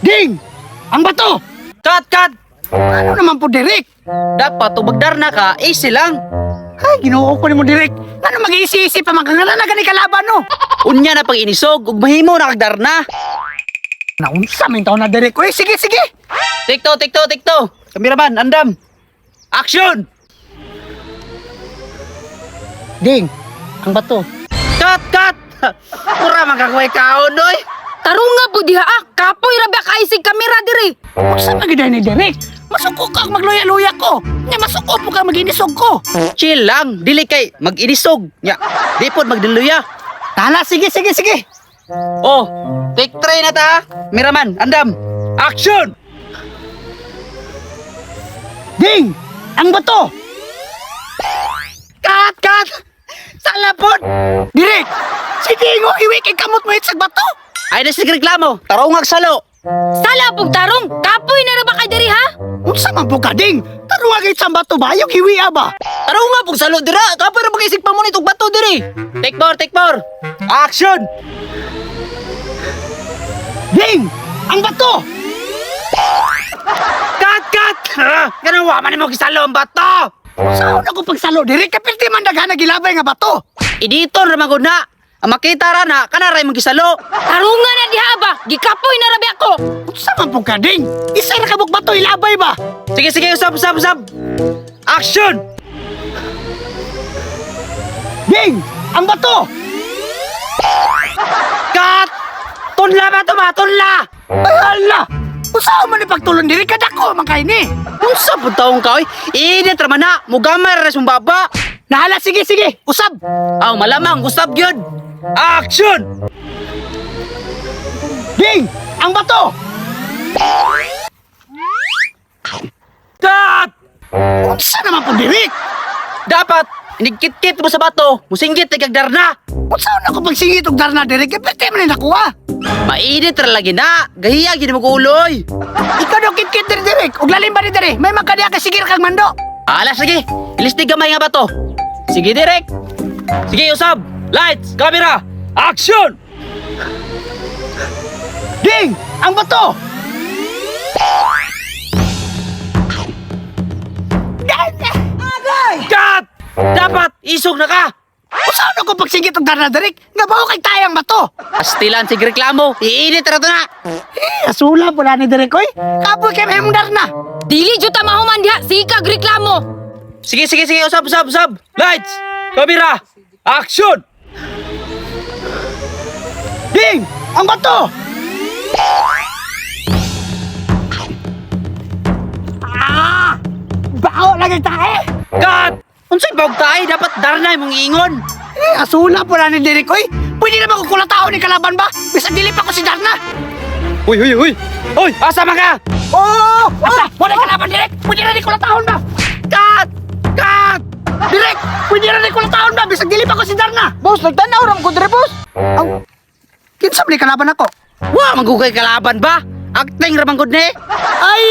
Ding! Ang bato! Cut, cut! Ano naman po, Direk? Dapat tubagdar na ka, easy lang. Ay, ginoo ko nimo, Direk. Ano mag-iisi-isi pa man ka nga na gani kalaban no? Unya na pag inisog, ug mahimo na kag na. Naunsa man taon na, Direk. Uy, sige, sige. Take two, take two, take two. Kameraman, andam. Action! Ding, ang bato. Cut, cut! Mura man kag way kaon, oy. Tarunga po diha ah, kapoy ra ba kaisig kamera diri. Unsa man gyud ni Direk? Masuko ka ang magluya-luya ko. Nya masuko po ka maginisog ko. Chill lang, dili kay mag-inisog. Nya, di pod magdiluya. Tala, sige, sige, sige. Oh, take three na ta. Miraman, andam. Action! Ding! Ang bato! Cut, cut! Sala pod! Direk! Si Dingo, iwi kay kamot mo sa bato! Ay na sige reklamo, tarungag salo. Sala pug tarong, kapoy na ra ba kay diri ha? Unsa man po ka, Ding? Tarunga kay sa bato ba? Ayaw hiwi ba? Tarunga pug salo dira, kapoy ra pag-isig pa mo nitong bato diri. Take four, take four. Action! Ding! Ang bato! Cut, cut! Ganun wa man nimo gisalo ang bato. Saan ako pagsalo, Direk? Kapilti man daghan na gilabay nga bato! Editor ra man gud na. Ang makita ra na kana ra imong gisalo. Tarunga na diha ba? Gikapoy na ra ba ako. Unsa man po ka, Ding? Isa ra ka buk bato ilabay ba? Sige, sige, usab, usab, usab. Action! Ding! Ang bato! Cut! Tunla ba to ba? Tunla! Ay hala! Unsa man ni pagtulon diri kadako man kay ni? Unsa pud taong ka oy? Init ra man na, mugamay ra sa baba. Nahala, sige, sige! Usab! Aw, malamang usab gyud. Action! Ding! Ang bato! Cut! Unsa naman po, Direk? Dapat inigkit-kit mo sa bato, musinggit kay kag darna. Unsa na ako pagsingit og darna, Direk? Kapilti man ni nakuha! Mainit ra lagi na, gahiya gid mo uloy. Ikaw daw kit-kit diri, Direk! Og lalim ba ni Direk? May magkadiya kay sigir kag mando! Ala sige, ilistig gamay nga bato. Sige direk. Sige usab. Lights, camera, action! Ding! Ang bato! Cut! Dapat isog na ka. Unsa na ako pagsingit og darna, Direk? Nga bawo kay tayang bato! Astilan sig reklamo, iinit ra to na. Eh, asula pula ni Direk, oy! Kapoy kay mahimong darna! Dili jud ta mahuman diha, sikag reklamo. Sige, sige, sige, usab, usab, usab. Lights, camera, action! Ding! Ang bato! Ah! Bao lagi tae! Cut! Unsay bawg tayo, dapat darna imong ingon. Eh, asula pula ni Direk, oy! Pwede naman kung kulatao ni kalaban ba? Bisag dili pa ko si Darna! Uy, uy, uy! Uy, asa man ka? Oo! Oh! Wala kalaban, Direk! Pwede na ni kulataon ba? Cut! Cut! Direk! Pwede na ni kulataon ba? Bisag dili pa ko si Darna! Boss, nagtanaw ram ko dire, boss. Aw! Kinsa man ni kalaban ako? Wa magugay kalaban ba? Acting ra man gud ni. Ay!